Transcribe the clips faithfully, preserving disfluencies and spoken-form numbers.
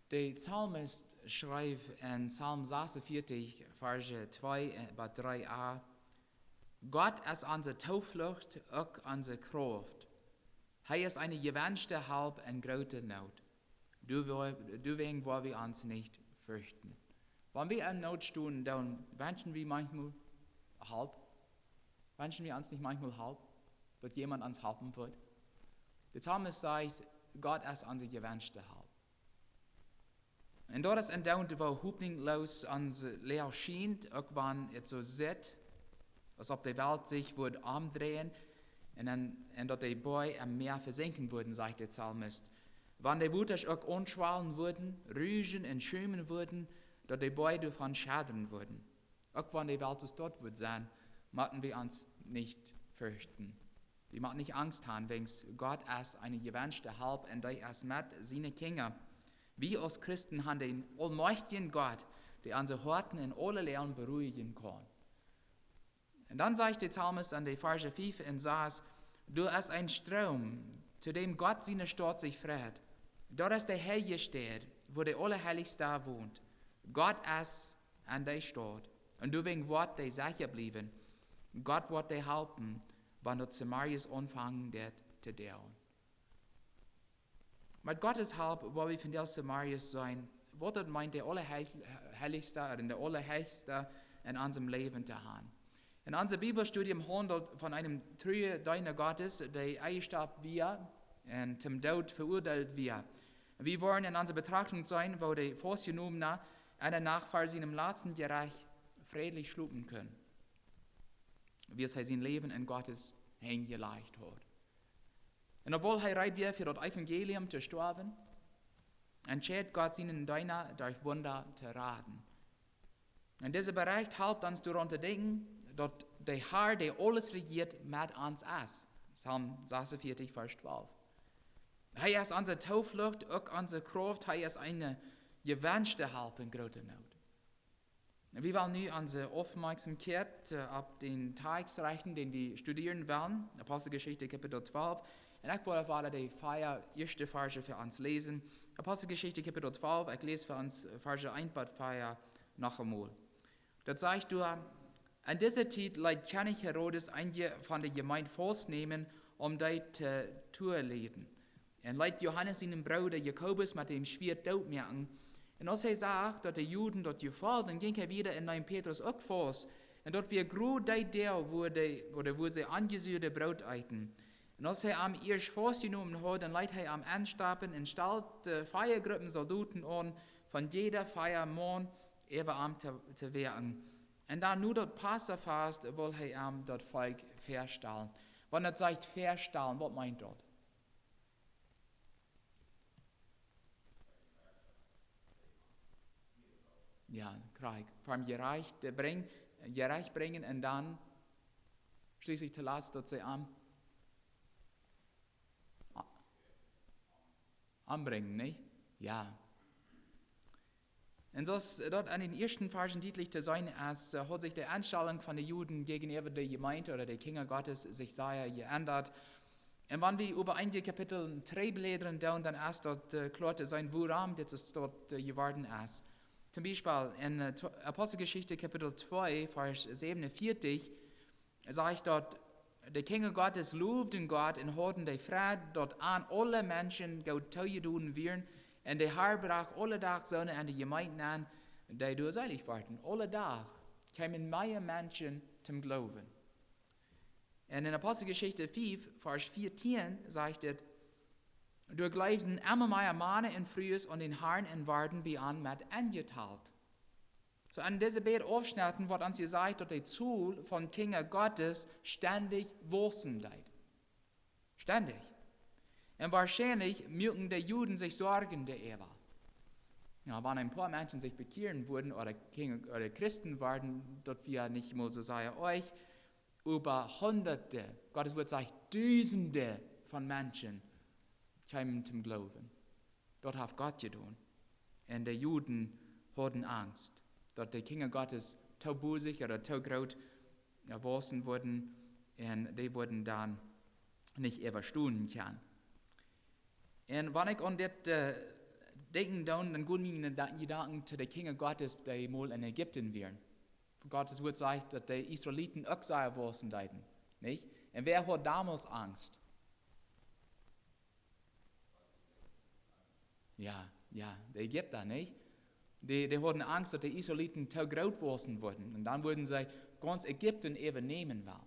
De Psalmist schreef en Psalm sasuntwintich, Varsch twee bat dree a: "Gott es onse Tooflucht, uk onse Krauft. Hee es eene jewenschte Help en groote Noot. Doawäajen woa wie ons nich ferchten." Wan wie en Noot stonen, dan wenschen wie manchmol Help. Wenschen wie ons nich manchmol Help, daut jemaunt ons halpen wudd? De Psalmist sajcht, Gott es onse jewenschte Help. Un daut es en Dach, woo hopninjsloos onse Loag schient, uk wan et soo sitt, aus auf de Welt sikj wudd omdreien un, un daut de Boaj em Mäa vesinkjen wudden, sajcht de Psalmist. Wan de Wotasch uk aunschwalen wudden, ruschen un schumen wudden, daut de Boaj doavon schaddren wudden. Uk wan de Welt soo stoakj wudd sennen, motten wie ons nich ferchten. Wie motten nich Angst haben, wiels Gott es eene jewenschte Help un hee es met siene Kjinja. Wie aus Christen haben dän aulmajchtjen Gott, dee onse Hoaten en aule Loag beruhigen kaun. Un dan sajcht de Psalmist en de Varsch fief un sas: "Doa es een Stroom, to däm Gott siene Staut sikj freit. Daut es de heilje Staut, wua de Aulaheilichsta wont. Gott es en dee Staut. Un doawäajen woat dee secha bliewen. Gott woat dee halpen, wan daut zemorjes aunfangen deit to doagen." Met Gottes Help woa wie vondoag zemorjes seenen, waut daut meent, de Aulaheil-, Heilichsta, ooda de Aulaheilichsta en onsem Läwen to haben. En ons Bibelstudium haundelt von eenen truen Deena Gottes, dee enjestopt wia un toom Doot veuadeelt wia. Wie woaren en onse Betrachtunk seenen, woo de Faustjenomna enne Nacht ver sienem latsten Jerecht frädlich schlopen kunn, wiels hee sien Läwen en Gottes Henj jelajcht haud. Un obwohl hee reed wia, fa daut Evangelium to stoawen, entscheed Gott, sienen Deena derch Wunda to raden. Un dise Berecht halpt ons doaraun to denkjen, daut de Herr, dee aules rejieet, met ons es. Psalm sasuntwintich, Varsch twalf. Hee es onse Tooflucht, uk onse Krauft, hee es eene jewenschte Help en groote Noot. Wie wellen nu onse Oppmoakjsomkjeit, äh, opp dän Tekst rechten, dän wie studieren wellen, Aposteljeschicht Kapitel twalf. Un ekj well wada de vea ieeschte Varsch fa ons läsen. Aposteljeschicht Kapitel twalf, ekj läs fa ons Varsch eent bat vea noch eemol. Daut sajcht doa: "En dise Tiet leet Kjennich Herodes eenje von de Jemeent faustnämen, om dee to, to leiden. Un leet Johanes sienen Brooda Jakobus met däm Schwieet dootmoaken. Un aus hee sach, daut de Juden daut jefoll, dan jinkj hee wieda un neem Petrus uk faust. Un daut wia krakjt dee Doag, wua dee, ooda wua see onjesuadet Broot eeten. Un aus hee am ieescht faustjenomen haud, dan leet hee am enstapen un stald, äh, vea Gruppen Soldoten aun, von jieda vea Maun, äwa am to, to woaken. Un dan no daut Passafast wull hee am daut Volkj väastalen." Wan daut sajcht väastalen, waut meent daut? Jo, krakjt. Vom Jerecht, äh, brinj-, Jerecht brinjen un dan schlieslich toolatst daut see am, a-, ombrinjen, nich? Jo. Un soo aus daut aun dän ieeschten Varsch dietlich to seenen es, äh, haud sikj de Enstalunk von de Juden jäajenäwa de Jemeent ooda de Kjinja Gottes sikj sea jeendat. Un wan wie äwa eenje Kapitel trigjbläden doonen, dan es daut, äh, kloa to seenen, wuarom dit soo daut, äh, jeworden es. Toom Biespel en, äh, tw-, Aposteljeschicht Kapitel twee, Varsch säwenuntwintich, sajcht daut: "De Kjinja Gottes lowden Gott un hauden de Freid, daut an aule Menschen goot toojedonen wieren, un de Herr brocht aule Dach soone en de Jemeent nenn, dee doaderch seelich worden." Aule Dach kjeemen mea Menschen toom Gloowen. Un en Aposteljeschicht fief, Varsch vieetieen sajcht et: "Doa jleewden emma mea Mana un Frues aun dän Herrn un worden bie an met enjetalt." Soo, en dise beid Aufschnitten woat ons jesajcht, daut de Tol von Kjinja Gottes stendich wausen deed. Stendich. Un woarschienlich muaken de Juden sikj Sorjen doaräwa. Jo, wan een poa Menschen sikj bekjieren wudden ooda Kjinja, ooda Christen worden, daut wia nich mol soo sea oajch, oba Hunderte, Gott sien Wuat sajcht, Dusende von Menschen kjeemen toom Gloowen. Daut haft Gott jedonen. Un de Juden hauden Angst, daut de Kjinja Gottes too bosich ooda too groot, jo, wausen wudden un dee wudden dan nich äwastonen kjennen. Un wan ekj aun dit, äh, denkjen dan, dan gonen miene Jedanken to de Kjinja Gottes, dee mol en Ägipten wieren. Gottes Wuat sajcht, daut de Israeliten uk sea waussen deeden, nich? Un wäa haud domols Angst? Jo, jo, de Ägipta, nich? Dee, dee hauden Angst, daut de Israeliten too groot waussen wudden. Un dan wudden see gaunz Ägipten äwanämen wellen.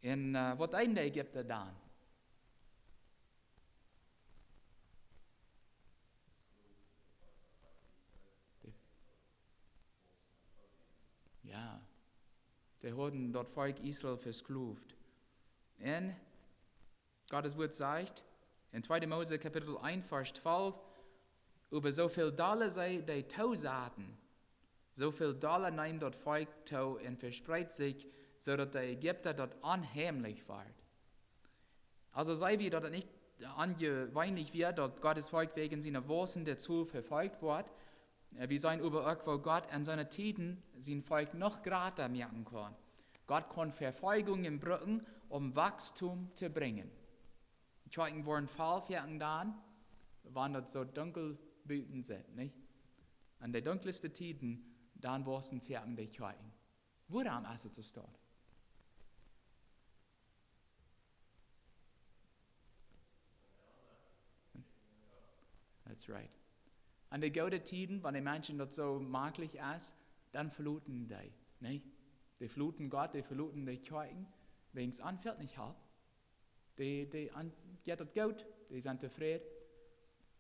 Un, äh, waut deeden de Ägipta dan? Dee, jo, dee hauden daut Volkj Israel vesklowt. Un Gottes Wuat sajcht en tweede Mose Kapitel eent, Varsch twalf: "Oba soo väl dolla see dee toosaten, soo väl dolla neem daut Volkj too un vespreet sikj, soo daut de Ägipta daut onheemlich wort." Aulsoo seenen wie, daut et nich onjeweenlich wia, daut Gottes Volkj wäajen siene waussende Tol vefolcht wort. Äh, wie seenen oba uk, woo Gott en soone Tieden sien Volkj noch jrata moaken kaun. Gott kaun Vefolchungen brucken, om Wachstum to brinjen. Kjoakjen woaren voll Kjoakjen dan, wan daut soo dunkel buten es, nich? En de dunkelste Tieden, dan wausen Kjoakjen de Kjoakjen. Wuarom es et soo? That's right. En de goode Tieden, wan de Menschen daut soo maklich es, dan veloten dee, nich? Dee veloten Gott, dee veloten de Kjoakjen, wäajens an fält nich Help. Dee, dee an, jeit daut goot, dee sent tofräd.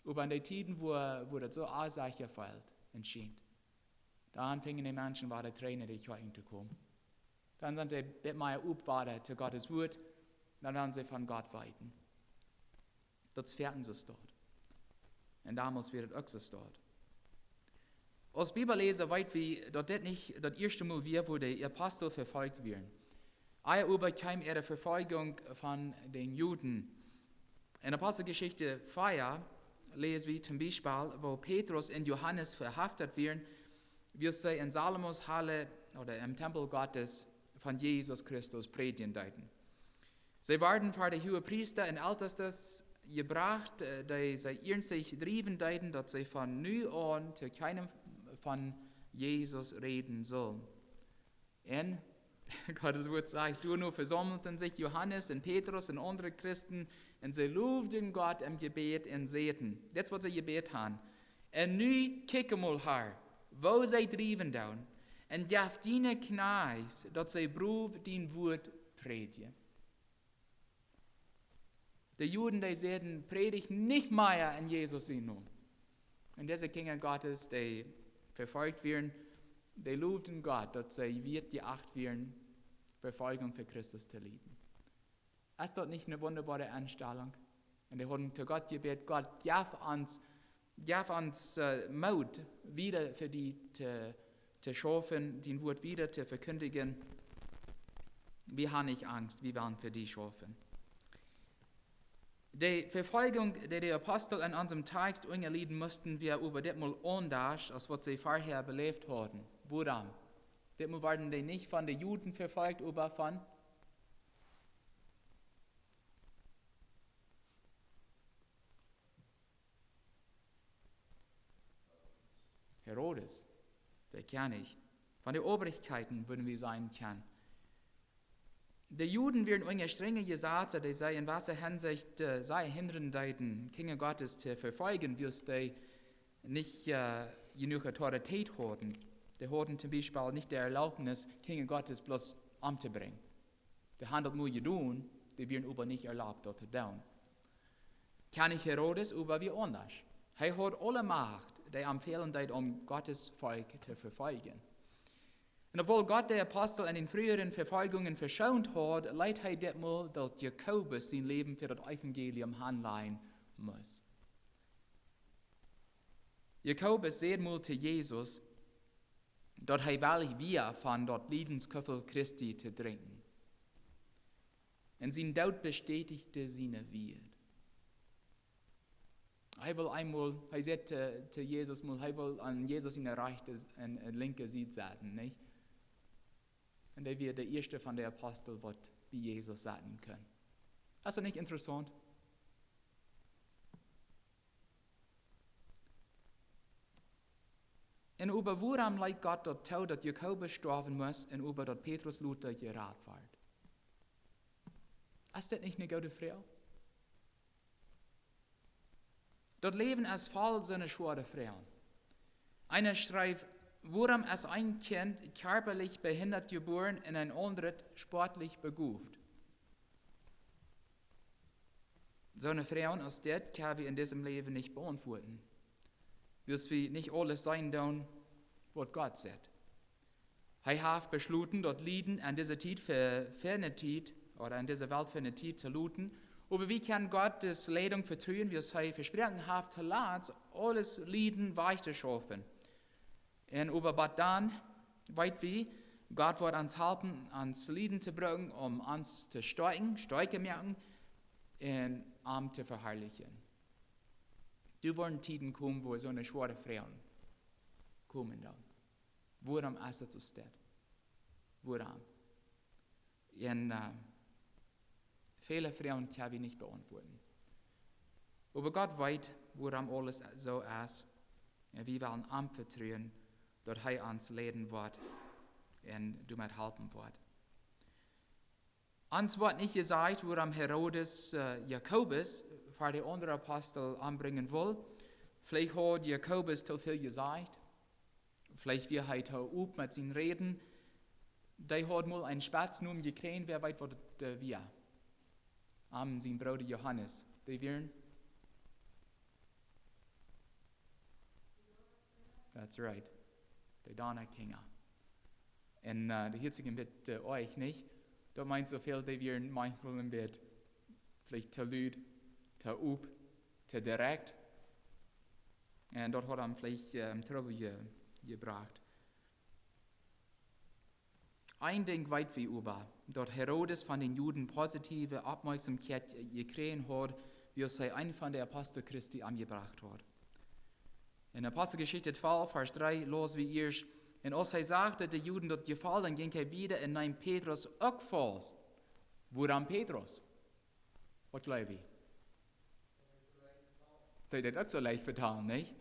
Oba en de Tieden, wua, wua daut soo onsecha fält un schient, dan fangen de Menschen wada trigj no de Kjoakjen to komen. Dan sent dee bät mea op wada to Gottes Wuat, dan wellen see von Gott weeten. Daut es foaken soo. Un domols wia et uk soo. Aus Bibelläsa weet wie, daut dit nich daut ieeschte Mol wia, wua de Apostel vefolcht wieren. Ea oba kjeem äare Vefolchunk von de Juden. En Aposteljeschicht vea läs wie toom Biespel, woo Petrus un Johanes vehaft wieren, wiels see en Salomos Hal ooda em Tempel Gottes von Jesus Christus prädjen deeden. See worden ver de Huagepriesta un Eltestes jebrocht, äh, dee see iernstlich driewen deeden, daut see von nu aun to kjeenem von Jesus räden sullen. Un Gottes Wuat sajcht: "Doano vesaumelt sikj Johanes un Petrus un aundre Christen, un see lowden Gott em Jebäd un säden", dit es waut see jebät haben: "Un nu kjikj emol, Herr, woo see driewen doonen, un jeff diene Kjnajchts, daut see brow dien Wuat prädjen." De Juden, dee säden: "Prädj nich mea en Jesus sienen Nomen." Un dise Kjinja Gottes, dee vefolcht wieren, dee lowden Gott, daut see wieet jeacht wieren, Vefolchunk fa Christus to lieden. Es daut nich eene wundaboare Enstalunk? Un dee hauden to Gott jebät: "Gott, jeff ons, jeff ons, äh, Moot, wieda fa die to, to schaufen, dien Wuat wieda to vekjindjen. Wie haben nich Angst, wie wellen fa die schaufen." De Vefolchunk, dee de Apostel en onsem Tekjst unjalieden musten, wia oba ditmol aundasch aus waut see verhäa beläft hauden. Wuarom? Ditmol worden dee nich von de Juden vefolcht, oba von Herodes, de Kjennich, von de Obrigkjeiten, wudden wie sajen kjennen. De Juden wieren unja strenje Jesazen, dee see en jewesse Hensicht, äh, sea hindren deeden, Kjinja Gottes to vefoljen, wiels dee nich, äh, jenuach Autoritäet hauden. Dee hauden toom Biespel nich de Erlaubnis, Kjinja Gottes bloos omtobrinjen. Dee haben daut mau jedonen, dee wieren oba nich erlaubt, daut to doonen. Kjennich Herodes oba wia aundasch. Hee haud aule Macht, dee am fälen deed, om Gottes Volkj to vefoljen. Un obwohl Gott de Apostel en de frieren Vefoljungen veschoont haud, leet hee ditmol, daut Jakobus sien Läwen fa daut Evangelium hanlajen must. Jakobus säd mol to Jesus, daut hee wellich wia, von daut Liedenskuffel Christi to drinkjen. Un sien Doot bestätijd siene Wieed. Hee wull eemol, hee säd to, to Jesus mol, hee wull aun Jesus siene rajchte un, un linkje Sied setten, nich? Un hee wia de ieeschte von de Apostel, waut bie Jesus setten kunn. Es daut nich interessaunt? Un oba wuarom leet Gott daut too, daut Jakobus stoawen must un oba daut Petrus lota jerat wort? Es daut nich eene goode Froag? Daut Läwen es voll soone schwoare Froagen. Eena schrift: Wuarom es een Kjint kjarpalich behindat jebuaren un een aundret sportlich begoft? Soone Froagen aus dit kjenn wie en disem Läwen nich beauntwuaden, wiels wie nich aules seenen doonen, waut Gott sajcht. Hee haft beschloten, daut Lieden en dise Tiet fa, fa eene Tiet, ooda en dise Welt fa eene Tiet to loten. Oba wie kjennen Gott siene Leidunk vetruen, wiels hee vesproaken haft, to latst aules Lieden wajchtoschaufen. Un oba bat dan, weet wie, Gott woat ons halpen, ons Lieden to brucken, om ons to stoakjen, stoakj to moaken un am to veharlichen. Doa woaren Tieden komen, wua soone schwoare Froagen komen dan. Wuarom es et soo stell? Wuarom? Un, äh, väle Froagen kjenn wie nich beauntwuaden. Oba Gott weet, wuarom aules soo es. Un wie wellen am vetruen, daut hee ons leiden woat un doamet halpen woat. Ons woat nich jesajcht, wuarom Herodes, äh, Jakobus ver de aundre Apostel ombrinjen wull. Veleicht haud Jakobus too väl jesajcht. Veleicht wia hee too op met sien Räden. Dee haud mol een Spetsnomen jekjräajen, wäa weet, waut et, äh, wia. Am sien Brooda Johanes. Dee wieren, that's right, de Donnakjinja. Un, äh, dee hieet sikj een bät, äh, oajch, nich? Daut meent soo väl, dee wieren maunchmol een bät veleicht too lud, too op, too direkt. Un daut haud am veleicht, ähm, Trubbel je-, jebrocht. Een Dinkj weet wie oba, daut Herodes von de Juden positive Oppmoakjsomkjeit jekjräajen haud, wiels hee eenen von de Apostel Christi ombrocht haud. En Aposteljeschicht twalf, Varsch dree, läs wie ieescht: Un aus hee sach, daut de Juden daut jefoll, dan jinkj hee wieda un neem Petrus uk faust. Wuarom Petrus? Waut jleew jie? Dee deed uk soo leicht vetalen, nich?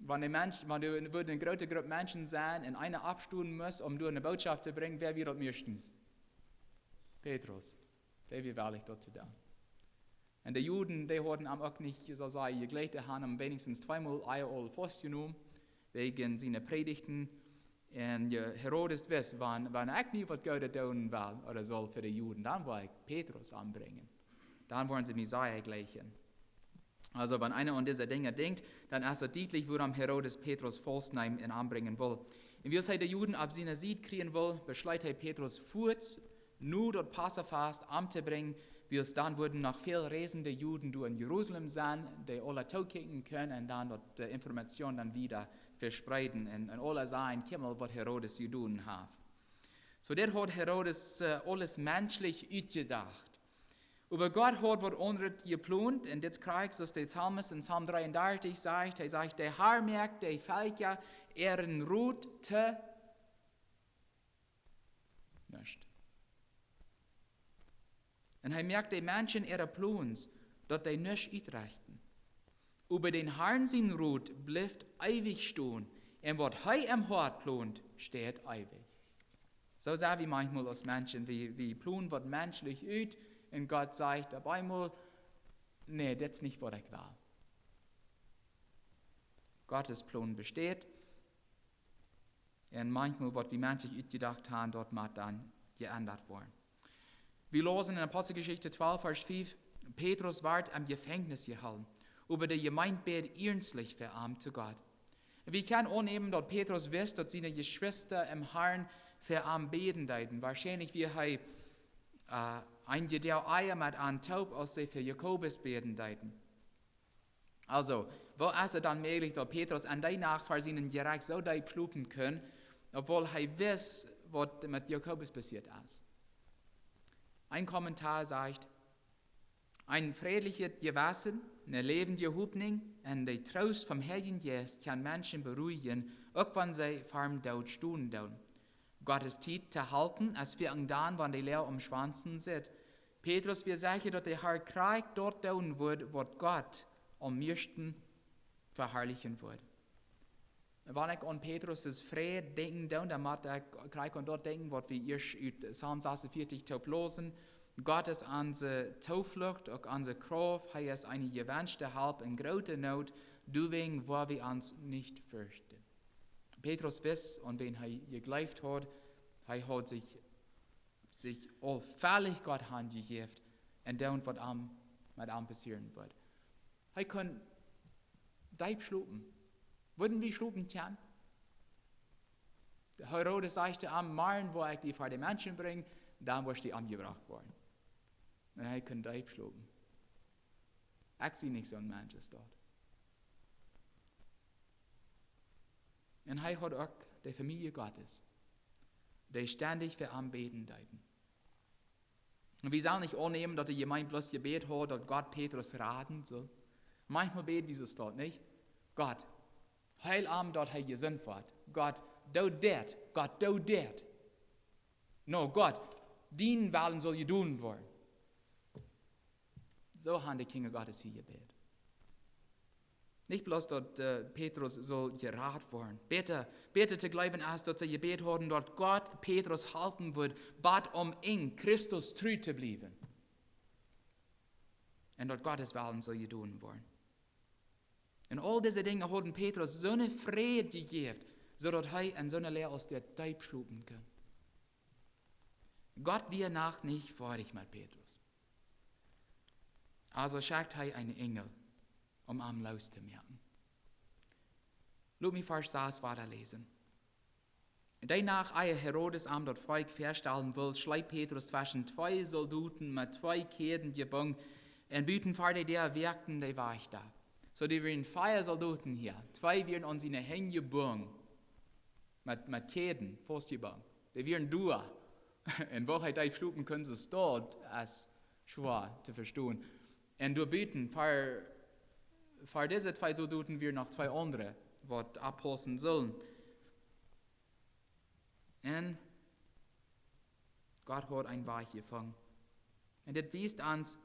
Wan de Mensch, wan doa wudd eene groote Grupp Menschen sennen un eena oppstonen must, om doa eene Bootschoft to brinjen, wäa wia daut mieeschtens? Petrus. Dee wia wellich daut to doonen. Un de Juden, dee hauden am uk nich, soo aus see jejleeft hauden, am weinichstens tweemol ea aul faustjenomen, wäajen siene Prädichten. Un je-, Herodes wist, wan, wan ekj nu waut Goodet doonen well ooda saul fa de Juden, dan woa ekj Petrus ombrinjen. Dan woaren see mie sea jlikjen. Aulsoo, wan eena aun dise Dinja denkjt, dan es et dietlich, wuarom Herodes Petrus faustneem un ombrinjen wull. Un wiels hee de Juden opp siene Sied kjrieen wull, beschleet hee Petrus fuaz no daut Passafast omtobrinjen, wiels dan wudden noch väl reisende Juden doa en Jerusalem sennen, dee aule tookjikjen kunnen un dan daut, äh, Information dan wieda vespreeden un, un aule sajen: Kjikj mol, waut Herodes jedonen haft. Soo, dit haud Herodes, äh, aules menschlich utjedocht. Oba Gott haud waut aundret jeplont, un dit krakjt soo aus de Psalmist en Psalm dreeundartich sajcht, hee sajcht: De Har moakt de Velkja äaren Rot to nuscht. Un hee moakt de Menschen äare Plons, daut dee nuscht utrechten. Oba dän Harn sien Rot blift eewich stonen, un waut hee em Hoat plont, steit eewich. Soo sent wie maunchmol aus Menschen, wie, wie plonen waut menschlich ut, un Gott sajcht opp eemol: Nä, dit es nich, waut ekj well. Gott siene Plon besteit. Un maunchmol, waut wie menschlich utjedocht haben, daut mott dan jeendat woaren. Wie läsen en Aposteljeschicht twalf, Varsch fiew: Petrus wort em Jefenkjnis jehoolen, oba de Jemeent bäd iernstlich fa am to Gott. Un wie kjennen aunnämen, daut Petrus wist, daut siene Jeschwista em Harn fa am bäden deeden. Woarschienlich wia hee, äh, een Jebäd ea met an toop, aus see fa Jakobus bäden deeden. Aulsoo, woo es et dan mäajlich, daut Petrus aun dee Nacht ver sien Jerecht soo deep schlopen kunn, obwohl hee wist, waut met Jakobus passieet es? Een Kommentar sajcht: Een frädlichet Jewessen, eene läwendje Hopninj un de Troost vom Heiljen Jeist kjennen Menschen beruijen, uk wan see ver dän Doot stonen doonen. Gott siene Tiet to halpen es wie dan, wan de Loag aum schwoasten sitt. Petrus wia secha, daut de Har krakjt daut doonen wudd, waut Gott aum mieeschten veharlichen wudd. Wan ekj aun Petrus siene Fräd denkjen doo, dan mott ekj krakjt aun daut denkjen, waut wie ieescht ut Psalm sasuntveatich toop läsen. Gott es onse Tooflucht, uk onse Krauft. Hee es eene jewenschte Help en groote Noot. Doawäajen woa wie ons nich ferchten. Petrus wist, aun wäm hee jejleeft haud. Hee haud sikj, sikj aul völlig Gott hanjejäft un deed, waut am, met am passieren wudd. Hee kunn deep schlopen. Wudden wie schlopen kjennen? De Herodes säd am: "Morjen woa ekj die ver de Menschen brinjen, dan woascht du omjebrocht woaren." Un hee kunn deep schlopen. Ekj sie nich soon Mensch aus daut. Un hee haud uk de Famielje Gottes, dee stendich fa am bäden deeden. Un wie sellen nich aunnämen, daut de Jemeent bloos jebät haud, daut Gott Petrus raden sull. Maunchmol bäd wie soo, nich? Gott, heil am, daut hee jesunt woat. Gott, doo dit. Gott, doo dit. No, Gott, dien Wellen saul jedonen woaren. Soo haben de Kjinja Gottes hia jebät. Nich bloos, daut, äh, Petrus saul jerat woaren. Bäta, bäta to jleewen es, daut see jebät hauden, daut Gott Petrus halpen wudd, bat aum Enj Christus tru to bliewen. Un daut Gott sienen Wellen saul jedonen woaren. Un aul dise Dinja hauden Petrus soone Fräd jejäft, soo daut hee en soone Loag aus dit deep schlopen kunn. Gott wia noch nich foadich met Petrus. Aulsoo schekjt hee eenen Enjel, om am loos to moaken. Lot mie Varsch sas wieda läsen. Dee Nacht, ea Herodes am daut Volkj väastalen wull, schleep Petrus tweschen twee Soldoten met twee Kjäden jebungen un buten ver de Däa wirkjten de Wajchta. Soo, doa wieren vea Soldoten hia. Twee wieren aun siene Henj jebungen. Met, met Kjäden, faustjebungen. Dee wieren doa. Un woo hee deep schlopen kunn, soo stoakj es schwoa to vestonen. Un doa buten, ver, ver dise twee Soldoten wieren noch twee aundre, waut oppaussen sullen. Un Gott haud eenen Wajch jefungen. Un dit wiest ons,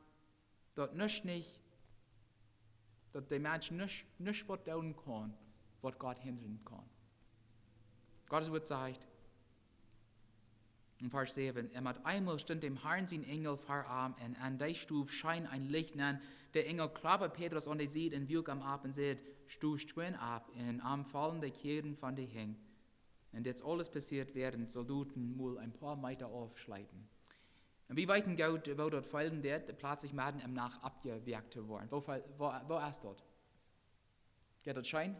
daut nuscht nich, daut de Mensch nuscht, nuscht waut doonen kaun, waut Gott hindren kaun. Gott sien Wuat sajcht en Varsch säwen: "Un met eemol stunt däm Harn sien Enjel ver am, un aun dee Stow scheen een Licht aun. De Enjel klappad Petrus aun de Sied un wuak am opp un säd: Sto schwind opp. Un am follen de Kjäden von de Henj." Un dit aules passieed, wiarent Soldoten mol een poa Meeta aufschleepen. Un wie weeten goot, woo daut feelen deed, pletslich medden em Nacht oppjewakjt to woaren. Woo feel-, woo, woo es daut? Jeit daut scheen?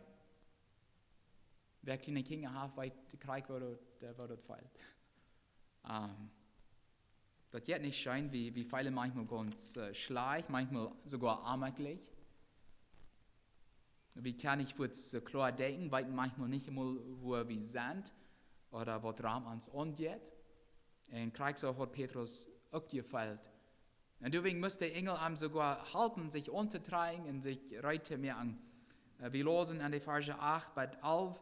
Wäa kjliene Kjinja haft, weet krakjt, woo daut, äh, woo daut feelt. Ähm, daut jeit nich scheen, wie, wie feelen maunchmol gaunz, äh, schlajcht, maunchmol soogoa onmäajlich. Wie kjennen nich fuaz soo kloa denkjen, weeten maunchmol nich emol, wua wie sent ooda waut rom ons aunjeit. Un krakjt soo haud Petrus uk jefeelt. Un doawäajen must de Enjel am soogoa halpen, sikj auntotrakjen un sikj reed to moaken. Äh, wie läsen en de Varsch acht bat alf: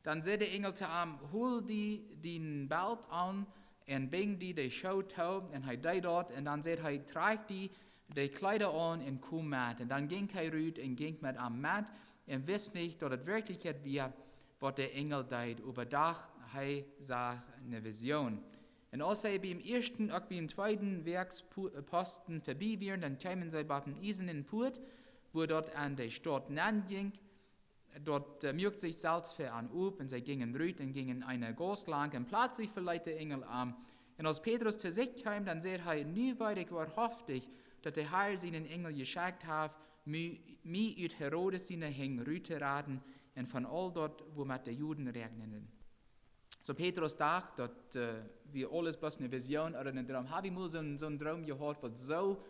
"Dan säd de Enjel to am: Hol die dien Belt aun un binj die de Schoo too." Un hee deed daut. Un dan säd hee: "Trakj die de Kjleeda aun un kom met." Un dan jinkj hee rut un jinkj met am met un wist nich, daut et werkjlich daut wia, waut de Enjel deed. Äwadach hee sach eene Vision. Un aus see biem ieeschten, uk biem tweeden Werkjspo-, äh, Posten verbie wieren, dan kjeemen see bie eene iesane Puat, wua daut aun de Staut nenn jinkj. Daut, äh, muak sikj selfst ver an op, un see jinjen rut un jinjen eene Gauss lang, un pletslich veleet de Enjel am. Un aus Petrus to sikj kjeem, dan säd hee: "Nu weet ekj woarhauftich, daut de Har sienen Enjel jeschekjt haft, mie, mie ut Herodes siene Henj rut to raden un von aul daut, wuamet de Juden räakjnen." Soo Petrus docht, daut, äh, wia aules bloos eene Vision ooda een Droom. Hab wie mol soon, soon Droom jehaut, waut soo,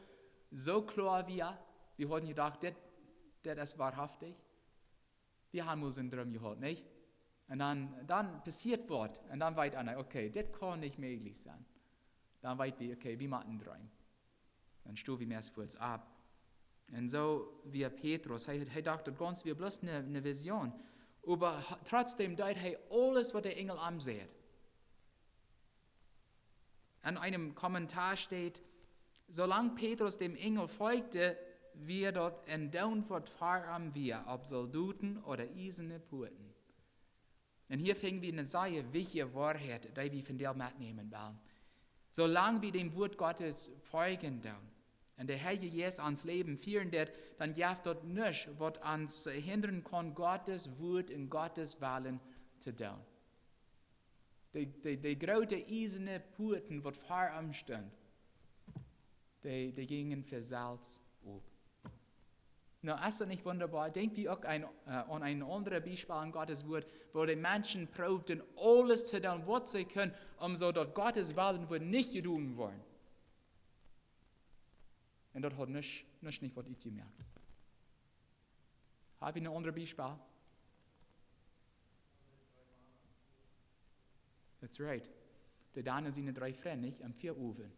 soo kloa wia? Wie hauden jedocht, dit, dit es woarhauftich. Wie haben mol soon Droom jehaut, nich? Un dan, dan passieet waut. Un dan weet eena, okay, dit kaun nich mäajlich sennen. Dan weet wie, okay, wie motten dreemen. Dan sto wie meist fuaz opp. Un soo wia Petrus. Hee, hee docht, daut gaunz wia bloos eene, eene Vision. Oba ha-, trotzdäm deed hee aules, waut de Enjel am säd. En eenem Kommentar steit: "Soo lang Petrus däm Enjel foljd, wia daut een Doon waut ver am wia, auf Soldoten ooda iesane Puaten." Un hia finjen wie eene sea wichtje Woarheit, dee wie vondoag metnämen wellen. Soo lang wie däm Wort Gottes foljen doonen un de Heilje Jeist ons Läwen fieren deit, dan jeft daut nuscht, waut ons hindren kaun, Gottes Wort un Gottes Wellen to doonen. De, de, de groote iesane Puaten, waut ver am stunden, dee, dee jinjen von selfst op. Nu, es daut nich wundaboa? Denkj wie uk een, äh, aun een aundret Biespel en Gottes Wort, wua de Menschen proowden aules to doonen, waut see kunnen, om soo daut Gottes Wellen wudd nich jedonen woaren. Un daut haud nuscht, nuscht nich waut utjemoakt. Hab wie een aundret Biespel? That's right. De Daniel siene dree Frind, nich? Aum Fia Owen.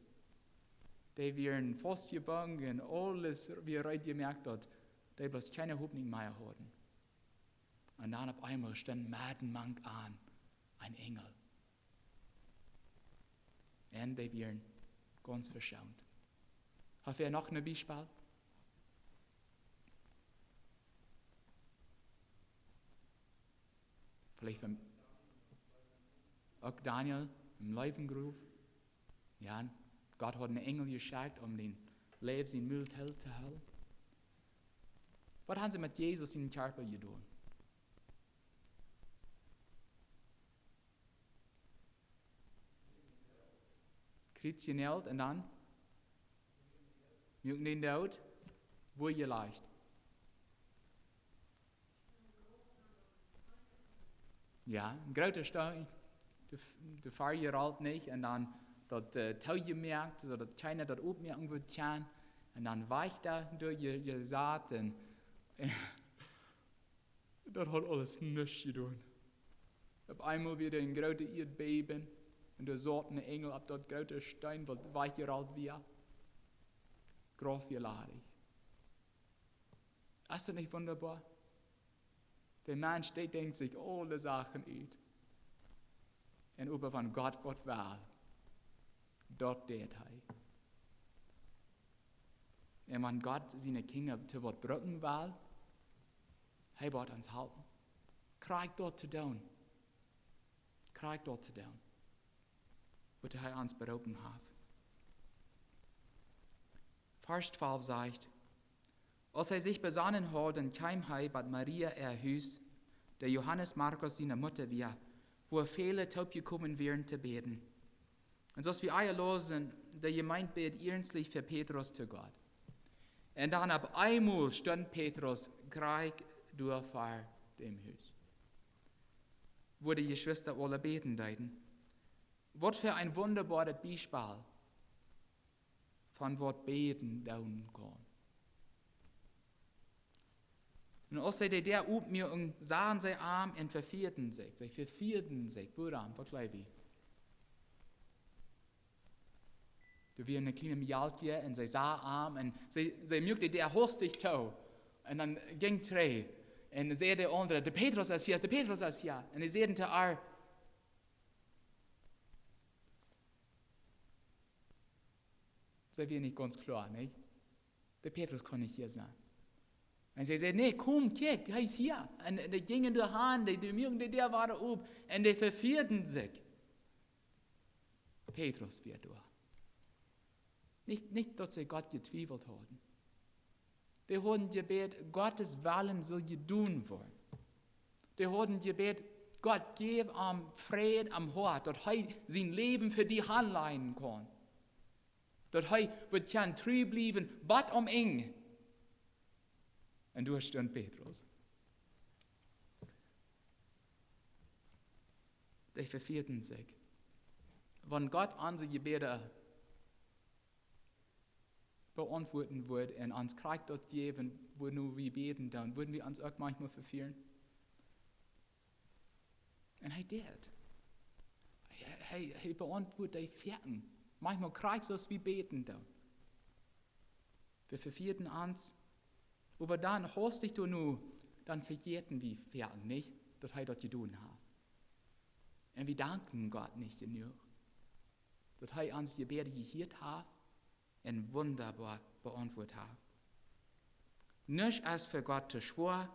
Dee wieren faustjebungen un aules wia reed jemoakt, daut dee bloos kjeene Hopninj mea hauden. Un dan opp eemol stunt medden mank an een Enjel. Un dee wieren gaunz veschoont. Haft wäa noch een Biespel? Veleicht von, uk Daniel em Leewengrof. Jo, Gott haud een Enjel jeschekjt, om dän Leew sien Mul too to hoolen. Waut haben see met Jesus sienen Kjarpa jedonen? Kjriez jenäajelt un dan? Muaken dän doot. Wua jelajcht? Jo, een groota Steen. De, de Fia jerolt, nich? Un dan daut, äh, toojemoakt, soo daut kjeena daut opmoaken wudd kjennen. Un dan wajch doa, doa je, jesat un daut haud aules nuscht jedonen. Opp eemol wia een grootet Ieedbäben un doa saut een Enjel opp daut groote Steen, waut wajchjerolt wia. Grauf wia ladich. Es daut nich wundaboa? De Mensch, dee denkjt sikj aule Sachen ut. Un oba wan Gott waut well, daut deit hee. Un wan Gott siene Kjinja to waut brucken well, hee woat ons halpen. Krakjt daut to doonen. Krakjt daut to doonen, waut hee ons beroopen haft. Varsch twalf sajcht: Aus hee sikj besonnen haud, dan kjeem hee bie Maria äa Hus, dee Johanes Markus siene Mutta wia, wua väle toopjekomen wieren to bäden. Un soo aus wie ea läsen, de Jemeent bäd iernstlich fa Petrus to Gott. Un dan opp eemol stunt Petrus krakjt doa ver däm Hus, wua de Jeschwista aule bäden deeden. Waut fa een wundaboaret Biespel von waut bäden doonen kaun. Un aus see de Däa opmuaken, sagen see am un vefieeden sikj. See vefieeden sikj. Wuarom? Waut jleew jie? Doa wia een kjlienet Mejalkje un see sach am un see, see muak de Däa hastich too. Un dan jinkj trigj. Un säd de aundre: "De Petrus es hia, de Petrus es hia." Un see säden to ar, see wia nich gaunz kloa, nich? De Petrus kaun nich hia sennen. Un see säd: "Nä, komm, kjikj, hee es hia." Un, un dee jinjen doa han, dee, dee muaken de Däa wada op un dee vefieeden sikj. Petrus wia doa. Nich, nich daut see Gott jetwiewelt hauden. Dee hauden jebät, Gottes Wellen sull jedonen woaren. Dee hauden jebät: "Gott, jeff am Fräd aum Hoat, daut hee sien Läwen fa die hanlajen kaun. Daut hee woat kjennen tru bliewen bat aum Enj." Un doa stunt Petrus. Dee vefieeden sikj. Wan Gott onse Jebäda beauntwuaden wudd un ons krakjt daut jäwen, wua nu wie bäden, dan wudden wie ons uk maunchmol vefieren. Un hee deit. Hee, hee, hee beauntwuat dee Froagen. Maunchmol krakjt soo aus wie bäden dan. Wie vefieeden ons. Oba dan, hastich doano, dan vejäten wie Froagen, nich, daut hee daut jedonen haft. Un wie danken Gott nich jenuach, daut hee ons Jebäda jehieet haft un wundaboa beauntwuat haft. Nuscht es fa Gott too schwoa,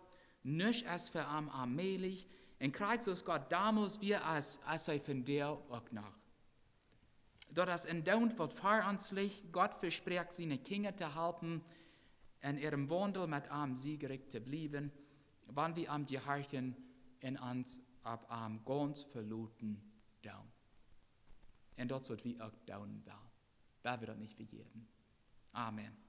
nuscht es fa am onmäajlich, Un krakjt soo aus Gott domols wia, es, es hee vondoag uk noch. Daut es een Doont waut ver ons licht. Gott vesprakjt siene Kjinja to halpen en äarem Waundel met am siegrikj to bliewen, wan wie am jehorchen un ons opp am gaunz veloten doonen. Un daut es waut wie uk doonen wellen. Well wie daut nich vejäten. Amen.